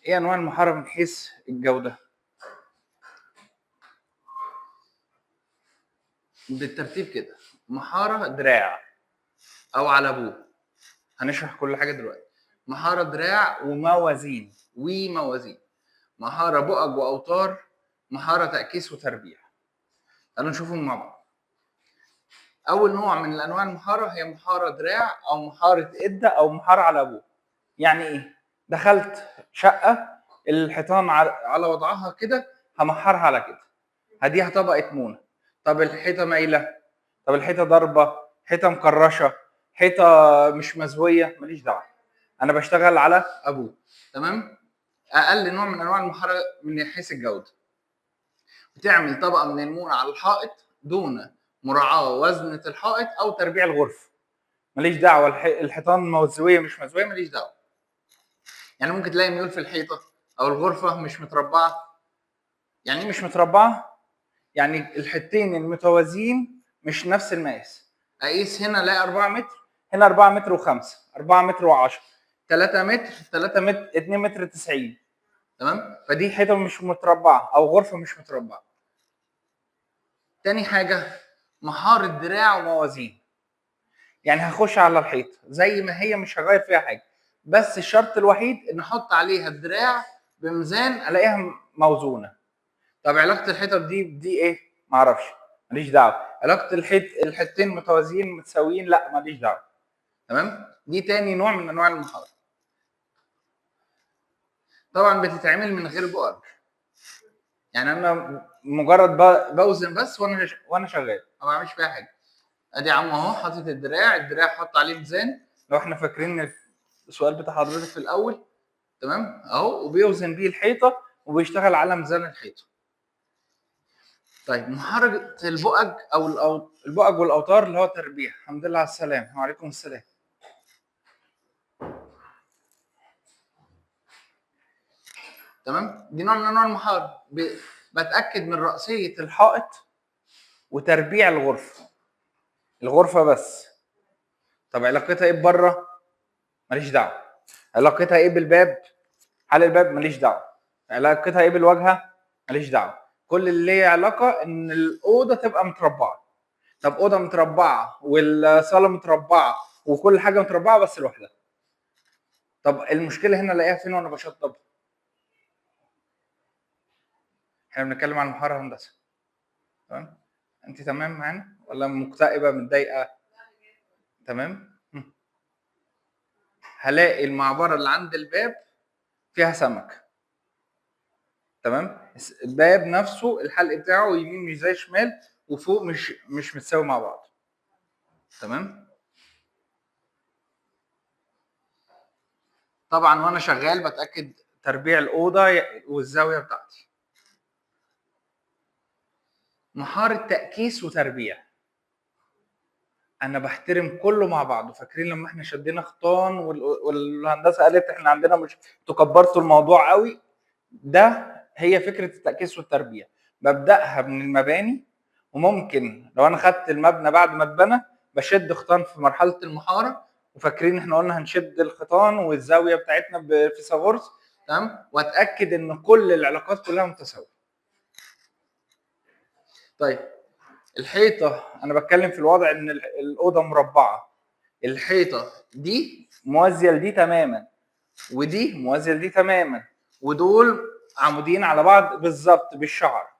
ايه انواع المحاره من حيث الجودة؟ بالترتيب كده، محاره دراع او على ابوه، هنشرح كل حاجة دلوقتي. محاره دراع وموازين، محاره بؤج واوتار، محاره تأكيس وتربيع. تعالوا نشوفهم مع بعض. اول نوع من الانواع المحاره هي محاره دراع او محاره قده او محاره على ابوه. يعني ايه؟ دخلت شقه الحيطان على وضعها كده، همحرها على كده، هديها طبقه مونه. طب الحيطة مايلة، طب الحيطة ضربه، حيطة مكرشه، حيطة مش مزويه، ماليش دعوه، انا بشتغل على ابوه. تمام؟ اقل نوع من انواع المحاره من حيث الجودة. بتعمل طبقه من المونه على الحائط دون مراعاة وزنه الحائط او تربيع الغرفة. ماليش دعوه الحيطان مزويه مش مزويه، ماليش دعوه. يعني ممكن تلاقي ميول في الحيطة او الغرفة مش متربعه. يعني ايه مش متربعه؟ يعني الحتتين المتوازيين مش نفس المقاس. اقيس هنا الاقي 4 متر، هنا 4 متر و5، 4 متر و10، 3 متر، 3 متر، 2 متر 90. تمام؟ فدي حيطة مش متربعه او غرفة مش متربعه. تاني حاجة محاره دراع وموازين. يعني هخش على الحيط زي ما هي، مش هغير فيها حاجة، بس الشرط الوحيد ان احط عليها الدراع بميزان الاقيها موزونة. طب علاقة الحيطة بدي بدي ايه؟ معرفش، ماليش دعوه. علاقة الحيطتين متوازيين متساويين؟ لا، ماليش دعوه. تمام؟ دي تاني نوع من انواع المحاره. طبعا بتتعمل من غير بؤج، يعني انا مجرد بوزن بس وانا شغال، ما بعملش فيها حاجة. ادي عم اهو حاطط الدراع، الدراع حط عليه ميزان لو احنا فاكرين السؤال بتاع حضرتك في الاول. تمام؟ اهو، وبيوزن بيه الحيطة وبيشتغل على ميزان الحيطة. طيب محارة البؤج او البؤج والاوتار اللي هو تربيع. الحمد لله على السلامة. وعليكم السلام. تمام؟ دي نوع من انواع المحاره. بتاكد من راسية الحائط وتربيع الغرفة، الغرفة بس. طب علاقتها ايه ببره؟ ماليش دعوه. علاقتها ايه بالباب؟ حل الباب؟ ماليش دعوه. علاقتها ايه بالواجهه؟ ماليش دعوه. كل اللي ليه علاقة ان الاوضة تبقى متربعه. طب اوضة متربعه والصاله متربعه وكل حاجة متربعه بس لوحدها. طب المشكلة هنا الاقيها فين وانا بشطب؟ احنا بنتكلم عن محاره هندسة. تمام؟ انت تمام معانا ولا مكتئبه متضايقة؟ تمام؟ هلاقي المعبره اللي عند الباب فيها سمك. تمام؟ الباب نفسه الحلق بتاعه يمين مش زي شمال، وفوق مش متساوي مع بعض. تمام؟ طبعا وانا شغال بتاكد تربيع الاوضة والزاويه بتاعتي. محاره تأكيس وتربيع. انا بحترم كله مع بعضه. فاكرين لما احنا شدينا خطان والهندسة قالت احنا عندنا مش تكبرتوا الموضوع قوي؟ ده هي فكرة التأكيس والتربيع. ببداها من المباني، وممكن لو انا خدت المبنى بعد ما اتبنى بشد خطان في مرحلة المحاره. وفاكرين احنا قلنا هنشد الخيطان والزاويه بتاعتنا بفيثاغورس. تمام؟ واتاكد ان كل العلاقات كلها متساوية. طيب الحيطة، انا بتكلم في الوضع ان الاوضة مربعه، الحيطة دي موازية لدي تماما، ودي موازية لدي تماما، ودول عموديين على بعض بالظبط بالشعر.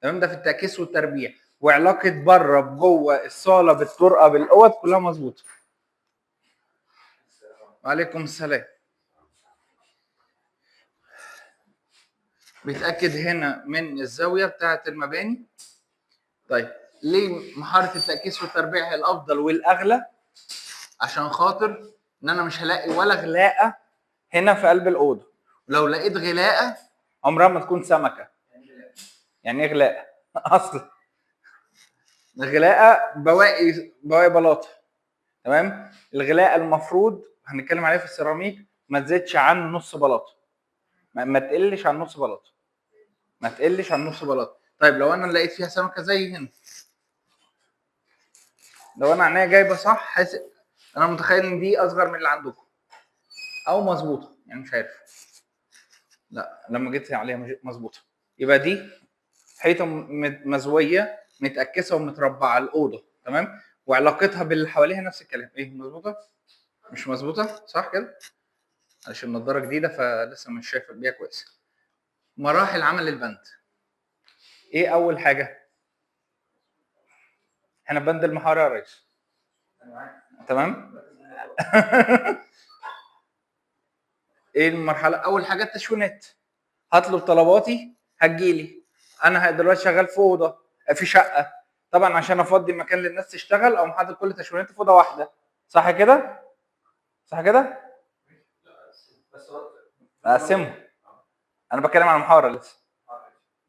تمام؟ ده في التأكيس والتربيع. وعلاقة بره بجوه، الصاله بالطرقه بالاوض كلها مظبوطة. وعليكم السلام. بيتاكد هنا من الزاوية بتاعه المباني. طيب ليه محاره التأكيس والتربيع هي الافضل والاغلى؟ عشان خاطر ان انا مش هلاقي ولا غلاقه هنا في قلب الاوضة، ولو لقيت غلاقه عمرها ما تكون سمكة. يعني ايه غلاقه؟ اصلا الغلاقه بواقي بلاطة. تمام؟ الغلاقه المفروض هنتكلم عليها في السيراميك ما تزيدش عن نص بلاطة، ما تقلش عن نص بلاطة، ما تقلش عن نص بلاطة. طيب لو انا لقيت فيها سمكة زي هنا، لو انا عينيا جايبه صح، حاسس انا متخيل ان دي اصغر من اللي عندكم او مظبوطة، يعني مش عارف. لا لما جيت عليها مظبوطة. يبقى دي حيطة مزويه متاكسه ومتربعه الاوضة، تمام؟ وعلاقتها باللي حواليها نفس الكلام. ايه مظبوطة؟ مش مظبوطة صح كده؟ علشان النضارة جديدة فلسه مش شايف بيها كويس. مراحل عمل البند. ايه اول حاجة؟ احنا بند المحاره يا ريس، تمام؟ ايه المرحلة؟ اول حاجة التشوينات. هطلب طلباتي هتجيلي. انا دلوقتي شغال في اوضة في شقه، طبعا عشان افضي مكان للناس تشتغل او حاطط كل تشويناتي في اوضة واحدة، صح كده؟ صح كده؟ اقسمهم. انا بتكلم على المحاره لسه،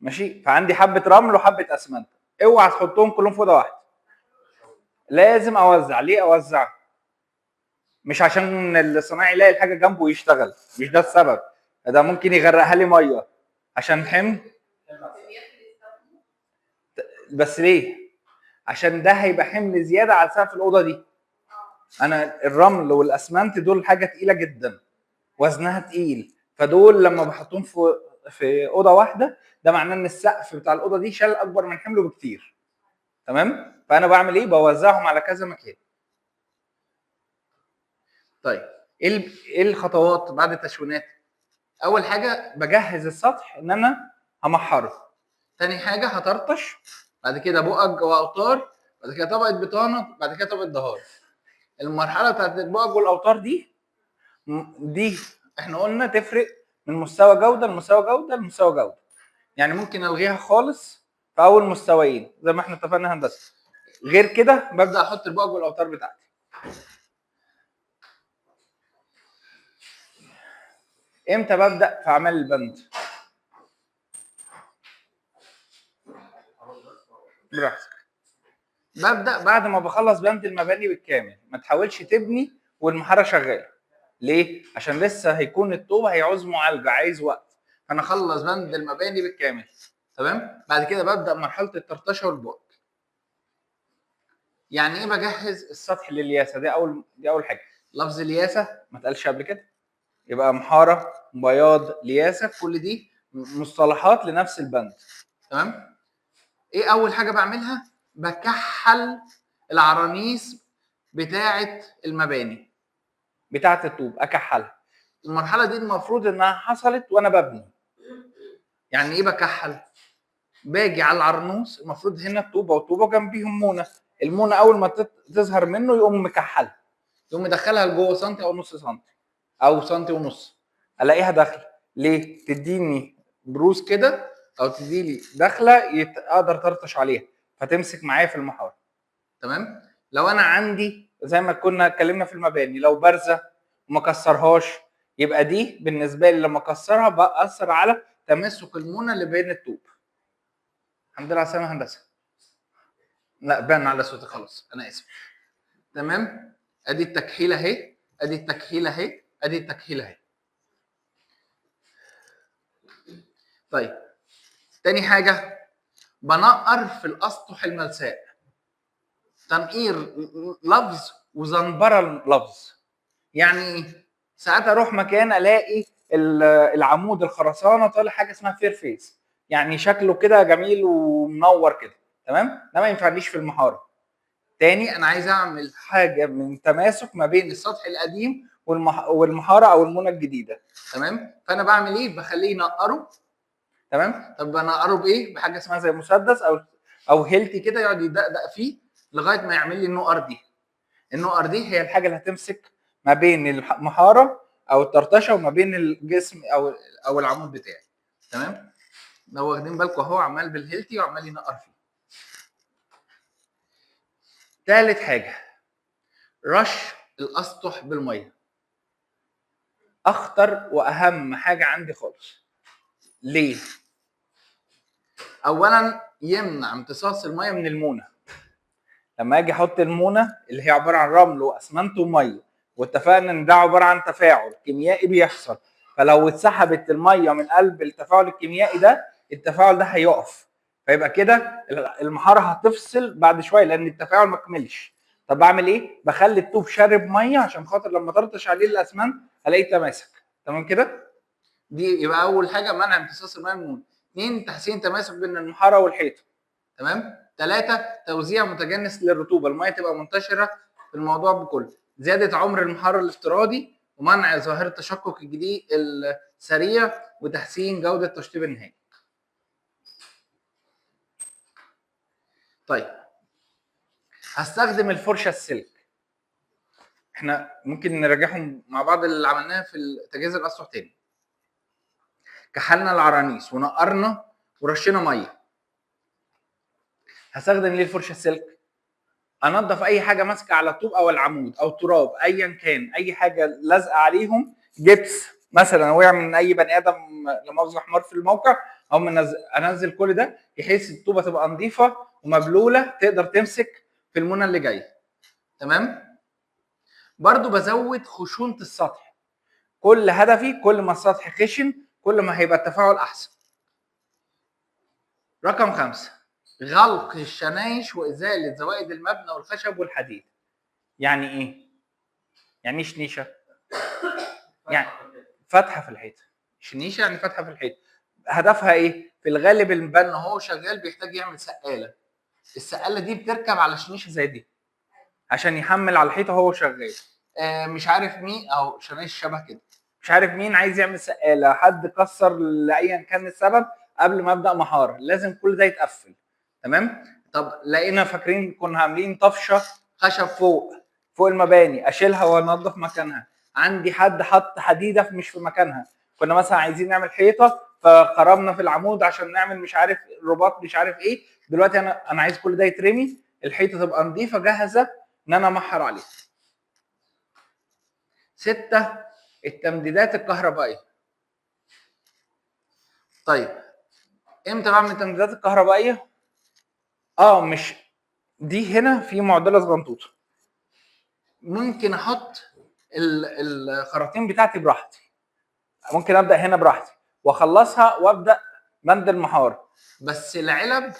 ماشي؟ فعندي حبه رمل وحبه اسمنت، اوعى تحطهم كلهم في اوضة واحدة، لازم اوزع. ليه اوزع؟ مش عشان الصنايعي يلاقي الحاجة جنبه ويشتغل، مش ده السبب، ده ممكن يغرقها لي مية عشان حمل بس. ليه؟ عشان ده هيبقى حمل زيادة على سقف الاوضة دي. انا الرمل والاسمنت دول حاجة تقيلة جدا، وزنها تقيل، فدول لما بحطهم في اوضة واحدة ده معناه ان السقف بتاع الاوضة دي شال اكبر من حمله بكتير، تمام؟ فانا بعمل ايه؟ بوزعهم على كذا مكان. طيب ايه الخطوات بعد التشوينات؟ اول حاجة بجهز السطح ان انا همحره، تاني حاجة هطرطش، بعد كده بؤج واوتار، بعد كده طبقه بطانه، بعد كده طبقه ظهار. المرحلة بتاعت البؤج والاوتار دي احنا قلنا تفرق من مستوى جوده لمستوى جوده لمستوى جوده، يعني ممكن الغيها خالص في اول مستويين زي ما احنا اتفقنا هندسة. غير كده ببدا احط البؤج والاوتار بتاعتي. امتى ببدا في اعمال البند؟ براحتك. ببدا بعد ما بخلص بند المباني بالكامل. ما تحاولش تبني والمحاره شغالة. ليه؟ عشان لسه هيكون الطوب هيعوز معالجة، عايز وقت، فانا اخلص بند المباني بالكامل، تمام؟ بعد كده ببدا مرحلة الطرطشه والبؤج. يعني ايه بجهز السطح للياسه؟ دي اول حاجة. لفظ الياسه ما اتقالش قبل كده، يبقى محاره، بياض، لياسه، كل دي مصطلحات لنفس البند، تمام؟ ايه اول حاجة بعملها؟ بكحل العرانيس بتاعه المباني بتاعه الطوب، اكحلها. المرحلة دي المفروض انها حصلت وانا ببني. يعني ايه بكحل؟ باجي على العرنوس، المفروض هنا الطوبه وطوبه جنبيهم مونه، المونه اول ما تظهر منه يقوم مكحلها، يقوم مدخلها لجوه سنتي او نص سنتي او سنتي ونص، الاقيها داخله. ليه؟ تديني بروز كده او تديلي داخله اقدر طرطش عليها فتمسك معايا في المحاره، تمام؟ لو انا عندي زي ما كنا اتكلمنا في المباني لو بارزة وما كسرهاش، يبقى دي بالنسبة لي لما اكسرها باثر على تماسك المونه اللي بين الطوب. الحمد لله على السلامة هندسة. لا بان على صوتي خلاص، انا اسف. تمام؟ ادي التكحيله اهي، ادي التكحيله اهي، ادي التكحيله اهي. طيب تاني حاجة بنقر في الاسطح الملساء. تنقير لفظ وزنبره لفظ. يعني ايه؟ ساعات اروح مكان الاقي العمود الخرسانه طالع حاجة اسمها fair face، يعني شكله كده جميل ومنور كده، تمام؟ ده ما ينفعنيش في المحاره. تاني انا عايز اعمل حاجة من تماسك ما بين السطح القديم والمحاره او المونه الجديدة، تمام؟ فانا بعمل ايه؟ بخليه ينقره، تمام؟ طب بنقره بايه؟ بحاجة اسمها زي مسدس او هيلتي كده، يقعد يدقدق فيه لغاية ما يعمل لي النقر دي. النقر دي هي الحاجة اللي هتمسك ما بين المحاره او الطرطشه وما بين الجسم او العمود بتاعي، تمام؟ لو واخدين بالكم اهو عمال بالهيلتي وعمال ينقر فيه. تالت حاجة رش الاسطح بالمية. اخطر واهم حاجة عندي خالص. ليه؟ اولا يمنع امتصاص المية من المونه. لما اجي احط المونه اللي هي عبارة عن رمل واسمنت ومية، واتفقنا ان ده عبارة عن تفاعل كيميائي بيحصل، فلو اتسحبت المية من قلب التفاعل الكيميائي ده، التفاعل ده هيقف، فيبقى كده المحاره هتفصل بعد شوية لان التفاعل ما كملش. طب بعمل ايه؟ بخلي الطوب شارب مية عشان خاطر لما طرطش عليه الاسمنت الاقيه تماسك، تمام كده؟ دي يبقى اول حاجة منع امتصاص المية من. 2 تحسين تماسك بين المحاره والحيطه. تمام. 3 توزيع متجانس للرطوبه، المية تبقى منتشرة في الموضوع بكله. زيادة عمر المحاره الافتراضي ومنع ظاهره التشقق الجديد السريع وتحسين جوده تشطيب النهائي. طيب هستخدم الفرشة السلك. احنا ممكن نراجعهم مع بعض اللي عملناه في تجهيز الاسطح تاني. كحلنا العرانيس ونقرنا ورشينا مية. هستخدم ليه الفرشة السلك؟ انضف اي حاجة ماسكه على الطوب او العمود او تراب ايا كان، اي حاجة لازقه عليهم، جبس مثلا وقع من اي بني ادم لا مؤاخذة حمار في الموقع، او انزل كل ده بحيث الطوبه تبقى نظيفة ومبلوله تقدر تمسك في المونه اللي جاية. تمام. برضو بزود خشونة السطح. كل هدفي كل ما السطح خشن كل ما هيبقى التفاعل احسن. رقم 5 غلق الشنايش وازالة زوائد المبنى والخشب والحديد. يعني ايه؟ يعني ايه شنيشه؟ يعني فتحه في الحيطة. شنيشه يعني فتحه في الحيطة. هدفها ايه؟ في الغالب المبنى هو شغال بيحتاج يعمل سقاله. السقاله دي بتركب على شنيشه زي دي عشان يحمل على الحيطة وهو شغال. مش عارف مين، او شنايش شبه كده، مش عارف مين عايز يعمل سقاله، حد كسر لايا كان السبب، قبل ما ابدا محاره لازم كل ده يتقفل. تمام. طب لقينا فاكرين كنا عاملين طفشه خشب فوق المباني، اشيلها وانضف مكانها. عندي حد حط حديده مش في مكانها، كنا مثلا عايزين نعمل حيطة فخرمنا في العمود عشان نعمل مش عارف رباط مش عارف ايه. دلوقتي انا عايز كل ده يترمي، الحيطة تبقى نظيفة جاهزة ان انا امحر عليها. 6 التمديدات الكهربائية. طيب امتى بعمل التمديدات الكهربائية؟ مش دي، هنا في معضلة صغنطوطه. ممكن احط الخراطيم بتاعتي براحتي، ممكن ابدا هنا براحتي واخلصها وابدا بند المحاره، بس العلب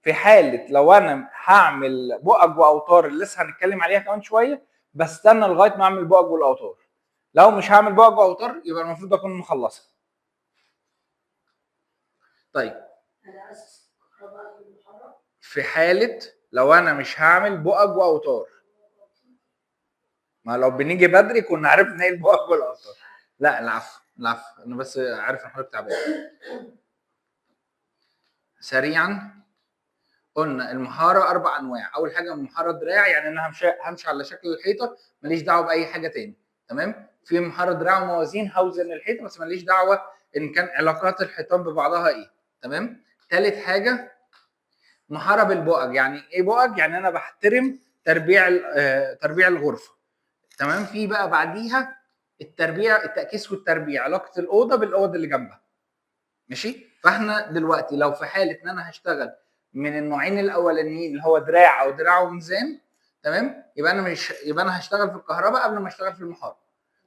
في حاله لو انا هعمل بؤج واوتار اللي لسه هنتكلم عليها كمان شوية، بستنى لغاية ما اعمل بؤج والاوتار. لو مش هعمل بؤج واوتار يبقى المفروض اكون مخلصها. طيب في حاله لو انا مش هعمل بؤج واوتار، ما لو بنيجي بدري كنا عرفنا ايه البؤج والاوتار. لا العفو العفو، انا بس عارف ان حضرتك تعبان. سريعا قلنا المحاره 4 انواع. اول حاجة محاره دراع، يعني انا همشي على شكل الحيطة، ماليش دعوه باي حاجة تاني. تمام. في محاره دراع وموازين، هوزن الحيطة بس ماليش دعوه ان كان علاقات الحيطان ببعضها ايه. تمام. ثالث حاجة محاره بالبؤج. يعني ايه بؤج؟ يعني انا بحترم تربيع الغرفة. تمام. في بقى بعديها التربيع، التأكيس والتربيع، علاقة الاوضة بالاوض اللي جنبها. ماشي. فاحنا دلوقتي لو في حاله ان انا هشتغل من النوعين الاولانيين اللي هو دراع او دراع وميزان، تمام، يبقى انا مش يبقى انا هشتغل في الكهرباء قبل ما اشتغل في المحاره،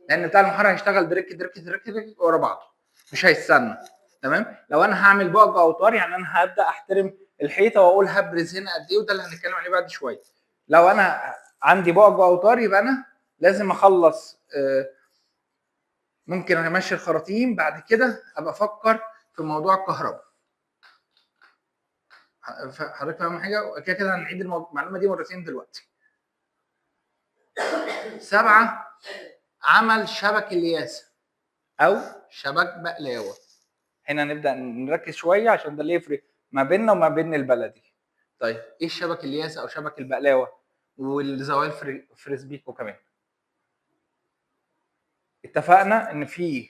لان بتاع المحاره هيشتغل دريك دريك دريك دريك ورا بعضه، مش هيستنى. تمام. لو انا هعمل بؤج اوتار، يعني انا هبدا احترم الحيطة واقول هبرز هنا قد ايه، وده اللي هنتكلم عليه بعد شوية. لو انا عندي بؤج واوتار يبقى انا لازم اخلص، ممكن امشي الخراطيم بعد كده ابقى افكر في موضوع الكهرباء. حضرتك فاهم حاجة؟ كده كده هنعيد المعلومة دي مرتين دلوقتي. 7 عمل شبك الياسه او شبك بقلاوه. هنا نبدا نركز شوية عشان ده اللي يفرق ما بيننا وما بين البلدي. طيب ايه الشبك الياسه او شبك البقلاوه والزوايا فريسبيكو كمان؟ اتفقنا ان في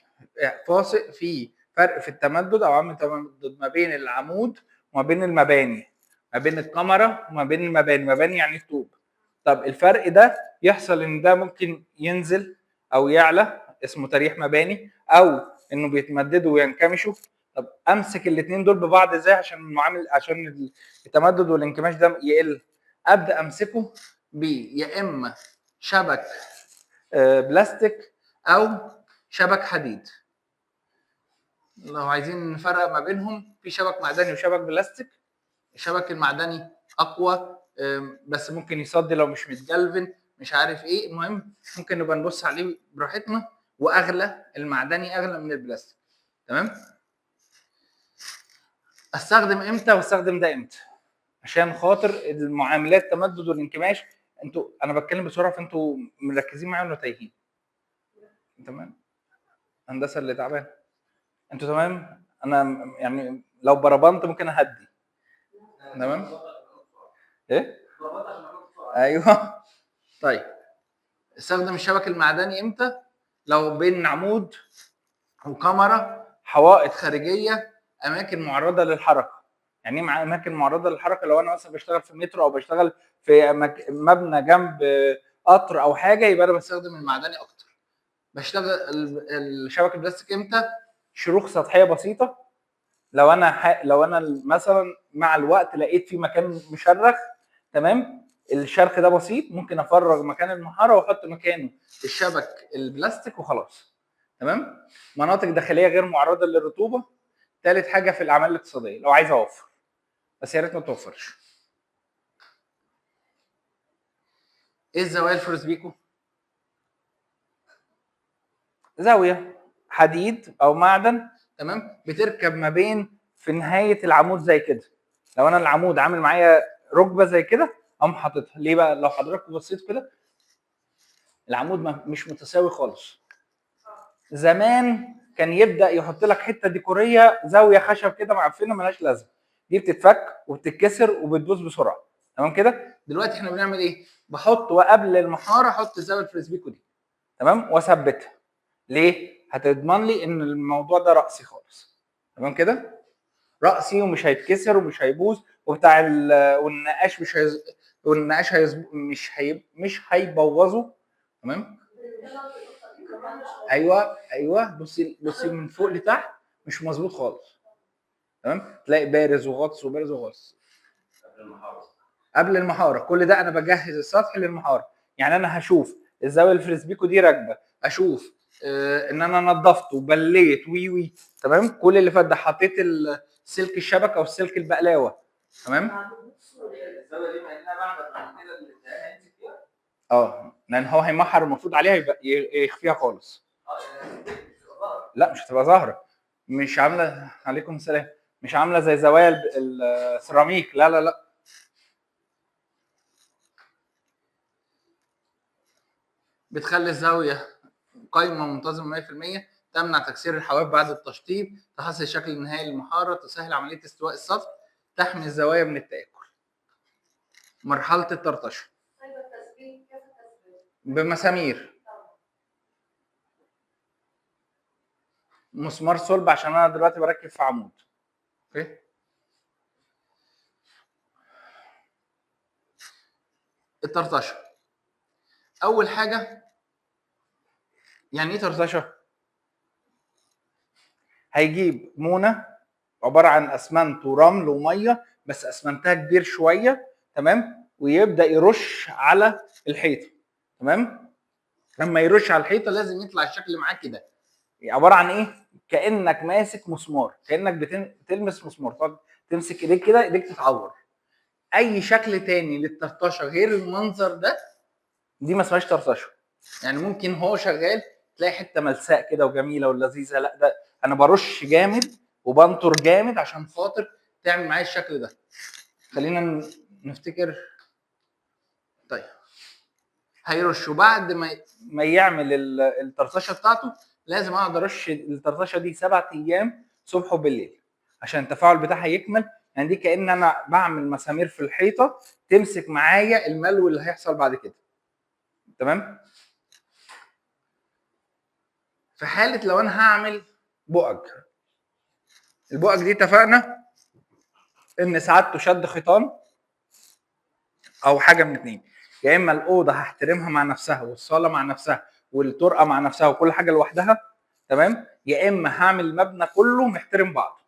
فاصل، في فرق في التمدد او عامل تمدد ما بين العمود وما بين المباني، ما بين الكاميرا وما بين المباني، مباني يعني الطوب. طب الفرق ده يحصل ان ده ممكن ينزل او يعلى، اسمه تريح مباني، او انه بيتمددوا وينكمشوا. طب امسك الاثنين دول ببعض ازاي عشان المعامل، عشان التمدد والانكماش ده يقل؟ ابدا امسكه ب يا اما شبك بلاستيك او شبك حديد. لو عايزين نفرق ما بينهم، في شبك معدني وشبك بلاستيك. الشبك المعدني اقوى بس ممكن يصدي لو مش متجلفن مش عارف ايه، المهم ممكن نبقى نبص عليه براحتنا، واغلى، المعدني اغلى من البلاستيك. تمام؟ استخدم امتى واستخدم ده امتى؟ عشان خاطر المعاملات التمدد والانكماش. انتوا انا بتكلم بسرعة فانتوا مركزين معايا ولا تايهين؟ تمام؟ هندسة اللي تعبان. انتوا تمام؟ انا يعني لو بربنت ممكن اهدي. تمام؟ ايه؟ ايوه. طيب استخدم الشبك المعدني امتى؟ لو بين عمود وكاميرا، حوائط خارجية، اماكن معرضه للحركة. يعني ايه اماكن معرضه للحركة؟ لو انا مثلا بشتغل في مترو او بشتغل في مبنى جنب قطر او حاجة، يبقى انا بستخدم المعدني اكتر. بشتغل الشبك البلاستيك امتى؟ شروخ سطحية بسيطة. لو انا مثلا مع الوقت لقيت في مكان مشرخ، تمام، الشرخ ده بسيط، ممكن افرغ مكان المحاره واحط مكانه الشبك البلاستيك وخلاص. تمام؟ مناطق داخلية غير معرضه للرطوبه. ثالث حاجة في الاعمال الاقتصادية، لو عايز اوفر، بس يا ريت ما توفرش. ايه الزوايا الفرسبيكو؟ زاوية حديد او معدن، تمام، بتركب ما بين في نهاية العمود زي كده. لو انا العمود عامل معايا ركبه زي كده اقوم حاططها. ليه بقى؟ لو حضرتك بصيت كده العمود مش متساوي خالص. زمان كان يبدا يحط لك حتة ديكوريه زاوية خشب كده معفنه ملهاش لازمه، دي بتتفك وبتتكسر وبتبوظ بسرعة. تمام كده؟ دلوقتي احنا بنعمل ايه؟ بحط وقبل المحاره احط الزاوية الفريسبيكو دي، تمام، واثبتها. ليه؟ هتضمن لي ان الموضوع ده راسي خالص. تمام كده؟ راسي ومش هيتكسر ومش هيبوظ وبتاع والنقاش مش والنقاش مش هيبوظه. تمام؟ ايوه ايوه، بصي بصي من فوق لتحت مش مظبوط خالص. تمام؟ تلاقي بارز وغطس وبارز وغطس. قبل المحاره كل ده انا بجهز السطح للمحاره. يعني انا هشوف الزاوية الفريسبيكو دي راكبه، اشوف ان انا نظفت وبليت وي وي، تمام، كل اللي فات ده حطيت السلك الشبكة او السلك البقلاوه. تمام؟ الزاوية دي مع انها بعد كده اللي هيمسك فيها، لان هو هيمحر المفروض عليها يبقى يخفيها خالص. لا مش هتبقى ظاهره، مش عامله، عليكم السلام، مش عامله زي زوايا السيراميك. لا لا لا، بتخلي الزاوية قايمة منتظمة 100%، تمنع تكسير الحواف بعد التشطيب، تحسن الشكل النهائي للمحاره، تسهل عملية استواء السطح، تحمي الزوايا من التاكل. مرحلة الطرطشه. طيب التثبيت كيف التثبيت؟ بمسامير، مسمار صلب عشان انا دلوقتي بركب في عمود. okay. الطرطشه اول حاجة، يعني ايه طرطشه؟ هيجيب مونه عبارة عن اسمنت ورمل ومية، بس اسمنتها كبير شوية، تمام، ويبدا يرش على الحيطة. تمام؟ لما يرش على الحيطة لازم يطلع الشكل معاه كده، عبارة عن ايه؟ كانك ماسك مسمار، كانك بتلمس مسمار، تقعد تمسك ايديك كده ايديك تتعور. اي شكل تاني للطرطشه غير المنظر ده دي ما اسمهاش طرطشه. يعني ممكن هو شغال تلاقي حتة ملساء كده وجميلة ولذيذه، لا ده انا برش جامد وبنطر جامد عشان خاطر تعمل معايا الشكل ده. خلينا نفتكر. طيب هيرش، وبعد ما يعمل الطرطشه بتاعته لازم اقعد ارش الطرطشه دي 7 ايام صبح وبالليل عشان التفاعل بتاعها يكمل. يعني دي كأن انا بعمل مسامير في الحيطة تمسك معايا الملو اللي هيحصل بعد كده. تمام؟ في حاله لو انا هعمل بؤج، البؤج دي اتفقنا ان ساعات تشد خيطان او حاجة من اتنين، يا اما الاوضة هحترمها مع نفسها والصاله مع نفسها والطرقه مع نفسها وكل حاجة لوحدها، تمام، يا اما هعمل المبنى كله محترم بعضه.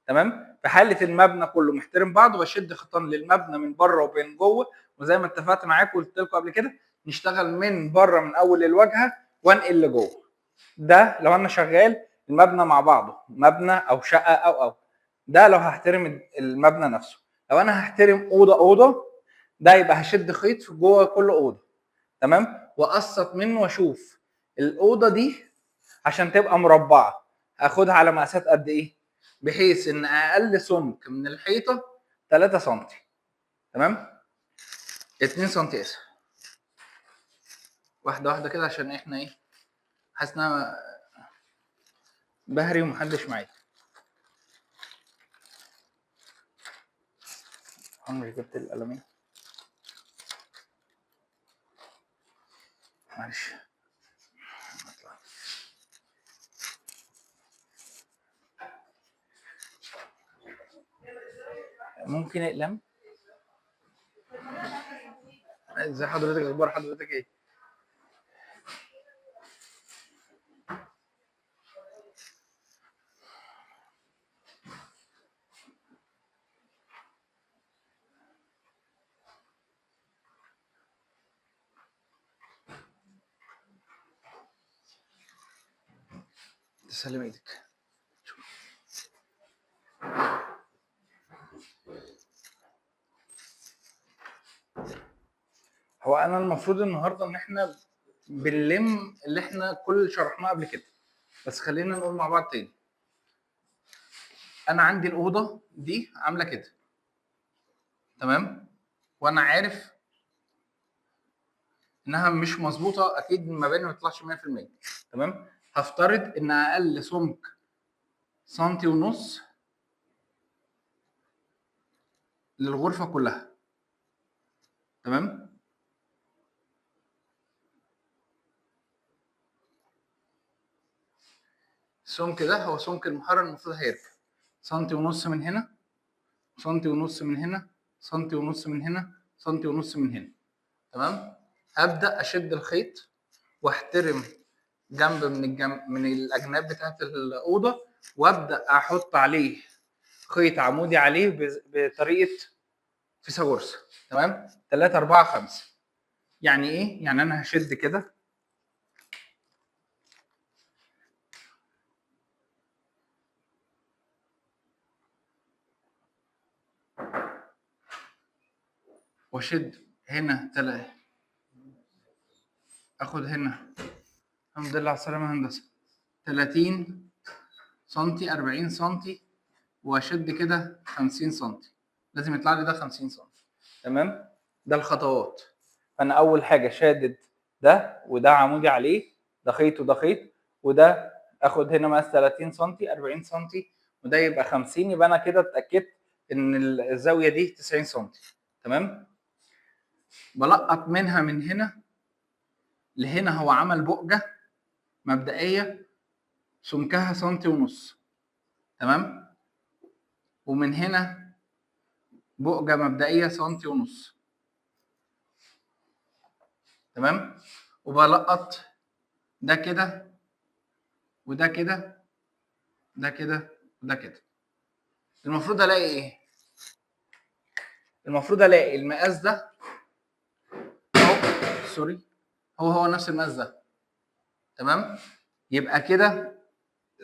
تمام؟ في حاله المبنى كله محترم بعضه بشد خيطان للمبنى من بره وبين جوه، وزي ما اتفقت معاكم وقلت لكم قبل كده نشتغل من بره من اول الواجهة وانقل لجوه. ده لو انا شغال المبنى مع بعضه، مبنى او شقه او ده لو هحترم المبنى نفسه. لو انا هحترم اوضة اوضة ده يبقى هشد خيط في جوه كل اوضة، تمام، واقسط منه واشوف الاوضة دي عشان تبقى مربعه اخدها على مقاسات قد ايه؟ بحيث ان اقل سمك من الحيطة 3 سم، تمام؟ 2 سم اسف. واحدة واحدة كده عشان احنا ايه، حاسس ان انا بهري ومحدش معايا. انا مش جبت القلمين، معلش. ممكن اقلم؟ ازي حضرتك، اخبار حضرتك ايه؟ تسلم ايدك. هو انا المفروض النهارده ان احنا بنلم اللي احنا كل شرحناه قبل كده، بس خلينا نقول مع بعض تاني. انا عندي الاوضة دي عامله كده، تمام؟ وانا عارف انها مش مظبوطة، اكيد المباني ما بتطلعش 100%، تمام؟ هفترض ان اقل سمك سنتي ونص للغرفة كلها، تمام؟ السمك ده هو سمك المحرر، المفروض هيرفع سنتي ونص من هنا، سنتي ونص من هنا، سنتي ونص من هنا، سنتي ونص من هنا، تمام؟ هبدأ أشد الخيط واحترم جنب من الجنب من الأجناب بتاعت الأوضة، وأبدأ أحط عليه خيط عمودي عليه بطريقة فيثاغورس، تمام؟ 3 4 5. يعني إيه؟ يعني أنا هشد كده واشد هنا 3، اخد هنا الحمد لله على السلامة هندسة 30 سنتي 40 سنتي، واشد كده 50 سنتي، لازم يطلع لي ده 50 سنتي، تمام؟ ده الخطوات. فانا اول حاجة شادد ده وده عمودي عليه، ده خيط وده خيط، وده اخد هنا مقاس 30 سنتي 40 سنتي، وده يبقى 50، يبقى انا كده اتاكدت ان الزاوية دي 90 سنتي، تمام؟ بلقط منها من هنا لهنا، هو عمل بؤجة مبدئية سمكها سنتي ونص، تمام؟ ومن هنا بؤجة مبدئية سنتي ونص، تمام؟ وبلقط ده كده وده كده ده كده وده كده. المفروض الاقي ايه؟ المفروض الاقي المقاس ده اهو، سوري، هو نفس المقاس ده، تمام؟ يبقى كده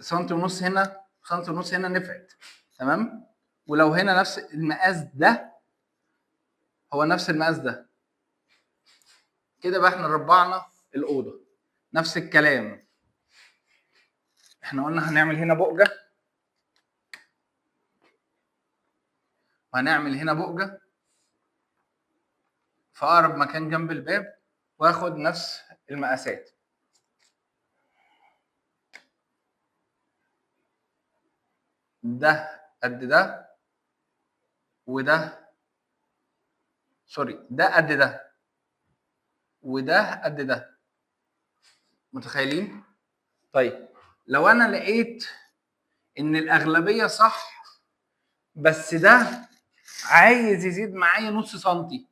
سنتي ونص هنا سنتي ونص هنا نفعت، تمام؟ ولو هنا نفس المقاس ده هو نفس المقاس ده، كده بقى احنا ربعنا الاوضة. نفس الكلام احنا قلنا هنعمل هنا بؤجه وهنعمل هنا بؤجه في اقرب مكان جنب الباب، واخد نفس المقاسات. ده قد ده وده، سوري، ده قد ده وده قد ده، متخيلين؟ طيب لو انا لقيت ان الاغلبية صح بس ده عايز يزيد معايا نص سنتي،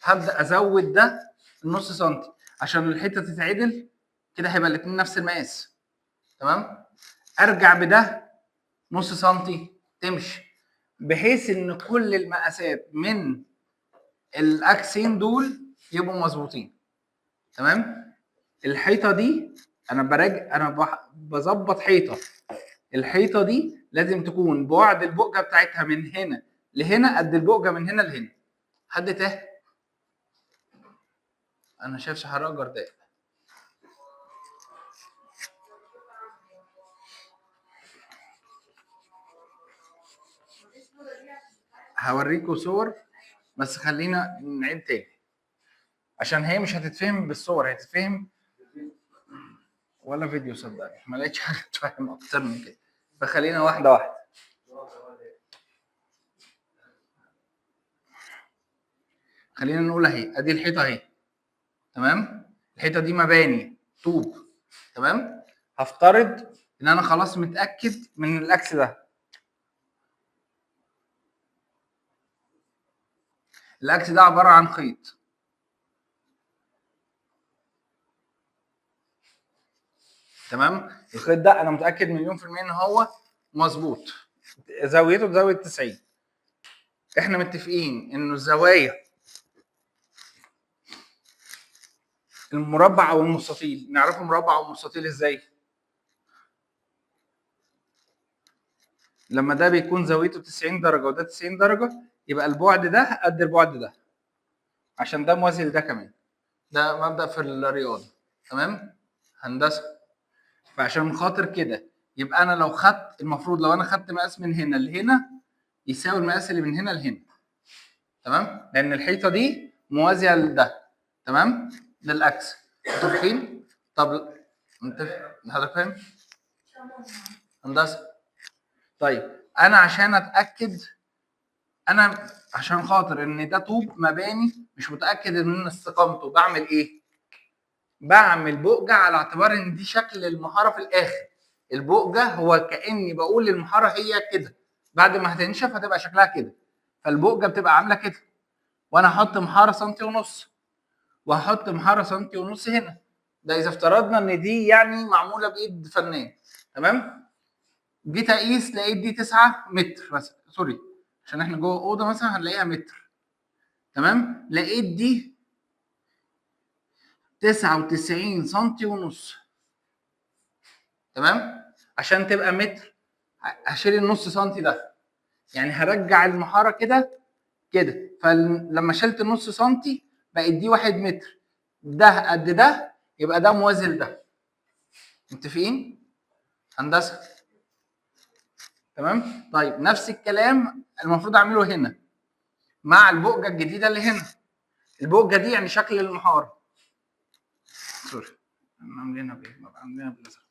هبدا ازود ده النص سنتي عشان الحتة تتعدل كده، هيبقى الاتنين نفس المقاس، تمام؟ ارجع بده نص سنتي تمشي، بحيث ان كل المقاسات من الاكسين دول يبقوا مظبوطين، تمام؟ الحيطة دي انا براجع، انا بظبط حيطة، الحيطة دي لازم تكون بعد البؤجه بتاعتها من هنا لهنا قد البؤجه من هنا لهنا. حد تاه؟ انا شايف صحراء جرداء. هوريكم صور بس خلينا نعيد تاني عشان هي مش هتتفهم بالصور، هتتفهم ولا فيديو، صدقني ما لقيتش حاجة تفهم اكتر من كده، فخلينا واحدة واحدة. خلينا نقول اهي، ادي الحيطة اهي، تمام؟ الحيطة دي مباني طوب، تمام؟ هفترض ان انا خلاص متاكد من الاكس ده. الاكس ده عبارة عن خيط، تمام؟ الخيط ده انا متاكد 100% ان هو مظبوط، زاويته بزاوية 90. احنا متفقين انه الزوايا المربع او المستطيل، نعرفه مربع او مستطيل ازاي؟ لما ده بيكون زاويته 90 درجه وده 90 درجه، يبقى البعد ده قد البعد ده، عشان ده موازي لده كمان. ده مبدأ في الرياضة، تمام؟ هندسة. فعشان خاطر كده يبقى انا لو خدت، المفروض لو انا خدت مقاس من هنا لهنا يساوي المقاس اللي من هنا لهنا، تمام؟ لان الحيطة دي موازية لده، تمام؟ للاكس. متفقين؟ طب متفق؟ حضرتك فاهم؟ هندسة. طيب انا عشان اتاكد، انا عشان خاطر ان ده طوب مباني مش متاكد من استقامته، بعمل ايه؟ بعمل بؤجه على اعتبار ان دي شكل المحاره في الاخر. البؤجه هو كاني بقول للمحاره هي كده، بعد ما هتنشف هتبقى شكلها كده، فالبؤجه بتبقى عامله كده. وانا هحط محاره سنتي ونص، وهحط محاره سنتي ونص هنا، ده اذا افترضنا ان دي يعني معمولة بايد فنان، تمام؟ جيت اقيس لقيت دي 9 متر مثلا، sorry عشان احنا جوه اوضة مثلا هنلاقيها متر، تمام؟ لقيت دي 99 سنتي ونص، تمام؟ عشان تبقى متر هشيل النص سنتي ده، يعني هرجع المحاره كده كده، فلما شلت النص سنتي بقت دي 1 متر، ده قد ده، يبقى ده موازي لده. متفقين؟ هندسة، تمام؟ طيب نفس الكلام المفروض اعمله هنا مع البؤجه الجديدة اللي هنا. البؤجه دي يعني شكل المحاره، سوري عاملينها بايه؟ عاملينها بالازرق.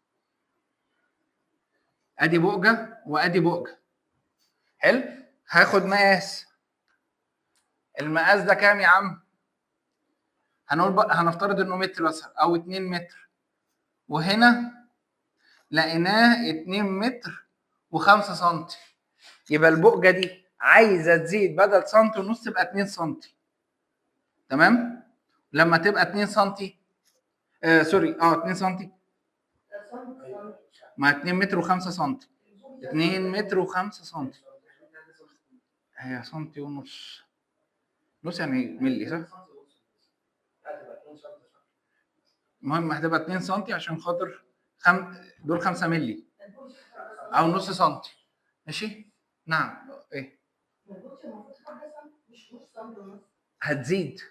ادي بؤجه وادي بؤجه، حلو؟ هاخد مقاس، المقاس ده كام يا عم؟ هنقول هنفترض انه متر مثلا او 2 متر، وهنا لقيناه 2 متر و5 سنتي، يبقى البؤجه دي عايزه تزيد بدل سنتي ونص تبقى 2 سنتي، تمام؟ لما تبقى 2 سنتي sorry 2 سنتي مع 2 متر و5 سنتي، 2 متر و5 سنتي، هي سنتي ونص، نص يعني ملي صح؟ المهم هتبقى 2 سنتي عشان خاطر دول 5 ملي او نص سنتي، ماشي؟ نعم ايه؟ هتزيد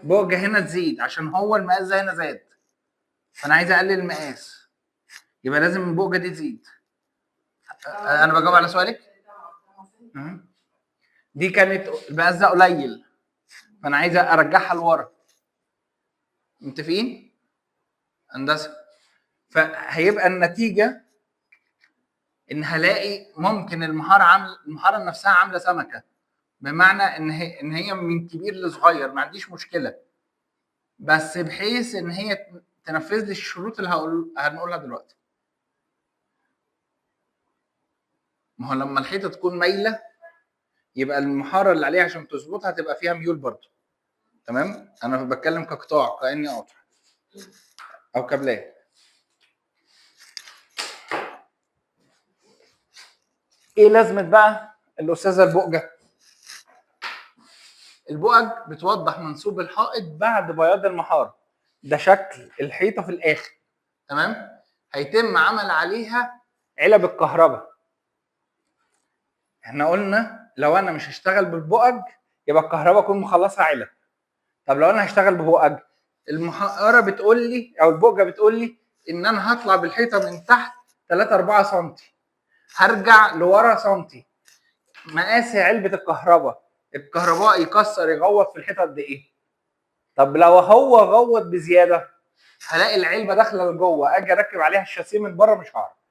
بؤجة هنا، تزيد عشان هو المقاس ده هنا زاد، فانا عايز اقلل المقاس، يبقى لازم البؤجة دي تزيد. انا بجاوب على سؤالك؟ دي كانت المقاس ده قليل، فانا عايز ارجعها لورا. متفقين؟ هندسة. فهيبقى النتيجة ان هلاقي ممكن المحاره عامل، المحاره نفسها عامله سمكة، بمعنى ان هي من كبير لصغير، ما عنديش مشكلة، بس بحيث ان هي تنفذ لي الشروط اللي هنقولها دلوقتي. ما هو لما الحيطة تكون مايلة يبقى المحاره اللي عليها عشان تظبطها تبقى فيها ميول برضه، تمام؟ انا بتكلم كقطاع، كاني قاطع او كابلات. ايه لازمه بقى الاستاذة البؤجه؟ البؤج بتوضح منسوب الحائط بعد بياض المحاره، ده شكل الحيطة في الاخر، تمام؟ هيتم عمل عليها علب الكهرباء. احنا قلنا لو انا مش هشتغل بالبؤج يبقى الكهرباء اكون مخلصها علب. طب لو انا هشتغل ببؤج، المحاره بتقول لي او البؤجه بتقول لي ان انا هطلع بالحيطه من تحت 3 4 سم، هرجع لورا سنتي. مقاس علبة الكهرباء، الكهرباء يكسر يغوط في الحيطة قد ايه؟ طب لو هو غوط بزيادة هلاقي العلبة داخله لجوه، اجي اركب عليها الشاسيه من بره مش هعرف.